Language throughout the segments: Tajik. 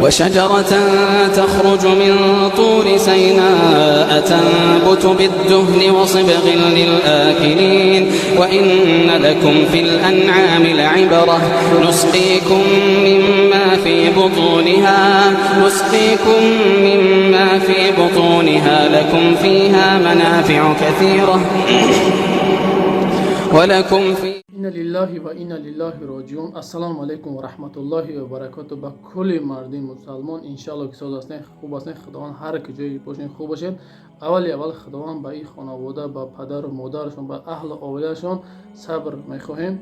وشجرة تخرج من طور سيناء تنبت بالدهن وصبغ للآكلين. وإن لكم في الأنعام لعبرة، نسقيكم مما في بطونها لكم فيها منافع كثيرة ولكم في إنا لله وإنا إليه راجعون. Ассалому алайкум ва раҳматуллоҳи ва баракоту ба кулли мардуми мусалмон. Иншалло, ки соз ҳастен, хуб ҳастен. Худованд, ҳар ки ҷое бошен, хуб бошед. Аввали аввал Худованд ба ин хонавода, ба падару модарашон, ба аҳлу оилаашон сабр мехоҳем.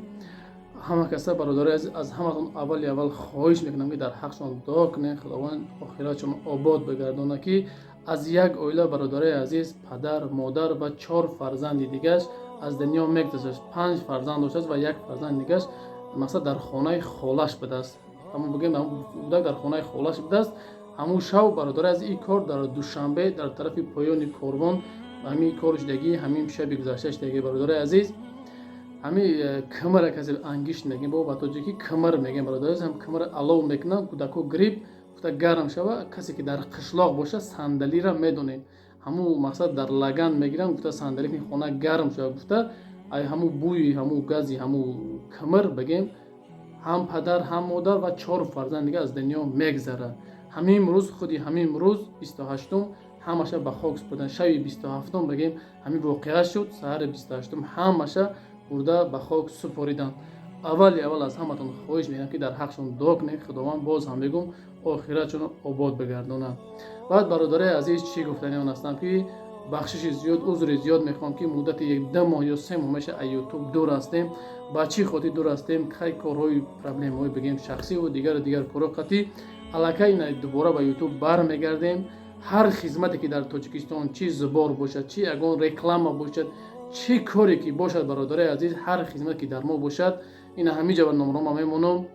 Ҳама каса, бародари азиз, аз ҳаматон аввали аввал хоҳиш мекунам, ки дар ҳақшон дуо кунед, Худованд охиратшон обод бигардонад, ки аз як оила, бародари азиз, падар, модар ва чор фарзанди дигаш аз дунё мегузашт. Панҷ фарзанд доштааст ва як фарзанди дигаш, мақсад, дар хонаи холаш будааст. Ҳамун бигӯем, кӯдак дар хонаи холаш будааст ҳамун шав. Бародари азиз, ин кор дар Душанбе, дар тарафи поёни Корвон, ҳамин кор шудагӣ, ҳамин шаби гузашта шудагӣ. Бародари азиз, ҳамин кимира касе ангишт мегӯем, бо ба тоҷикӣ кимир мегӯем, бародари азиз, ҳам кимир алов мекунанд, кӯдако грипп гуфта гарм шава. Касе ки дар қишлоқ бошад, сандалиро медонем. Ҳамун, мақсад, дар лаган мегиранд, гуфта сандалӣ хона гарм шава гуфта, ай ҳамун бӯи ҳамун гази ҳамун кимир, бигем, ҳам падар, ҳам модар ва чор фарзанд дига аз дунё мегзарад. Ҳамин рӯз, худи ҳамин рӯз, 28-ум, ҳамаша ба хок супурдан. Шаби 27-ум, бигем, ҳамин воқеа шуд, саҳари 28-ум ҳамаша бурда ба хок супориданд. Аввали аввал аз ҳаматон хоҳиш мекунам, ки дар ҳақшон дуо кунед, Худованд, боз ҳам мегӯм, охиратшонро обод бигардонад. Баъд, бародарои азиз, чӣ гуфтани он ҳастам, ки бахшиши зиёд, узри зиёд мехоҳам, ки муддати 1-2 моҳ ё 3 моҳ меша аз Ютуб дур ҳастем. Ба чӣ хотир дур ҳастем? Хай, корҳои, проблемаҳои, бигем, шахсиву дигару дигар корҳо қатъи аллакай дубора ба Ютуб бармегардем. Ҳар хизмате ки дар Тоҷикистон, чӣ сбор бошад, чӣ ягон реклама бошад, чӣ коре ки бошад, бародарои азиз, ҳар хизмат ки дар мо бошад, ина ҳамин ҷа ба номрома мемонам.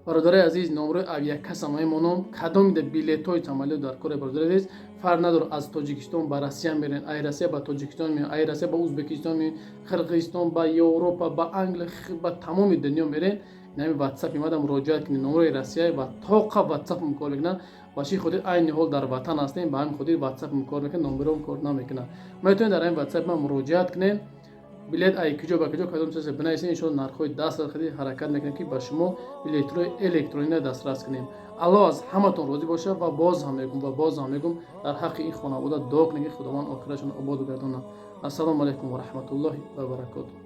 Бародарои азиз, номрои авиакасса мемонам. Кадомида билетҳои самолёт дар кори, бародари азиз, фарқ надорад, аз Тоҷикистон ба Россия мерен, ай Россия ба Тоҷикистон меоян, ай Россия ба Узбекистон меоян, Қирғизистон, ба Европа, ба Англия, ба тамоми дунё мерен, инами Ватсап омада муроҷиат кунед. Номрои Россия ва тоқа Ватсапам кор мекунад. Ба чӣ хотир? Айни ҳол дар ватан ҳастем, ба ҳамин хотир Ватсапам кор мекунад, номером кор намекунад. Метавонед дар ҳамин Ватсап ман муроҷиат кунед. Билет ай куҷо ба куҷо, кадом чизе бинависед, иншоалло, нархҳои дастрас хади ҳаракат мекунем, ки ба шумо билетҳои электронина дастрас кунем. Аллоҳ аз ҳаматон розӣ бошад. Ва боз ҳам мегӯм, ва боз ҳам мегӯм, дар ҳаққи ин хонавода дуо кунед, ки Худованд охиратшон обод гардонад. Ассалому алайкум ва раҳматуллоҳи ва баракотуҳ.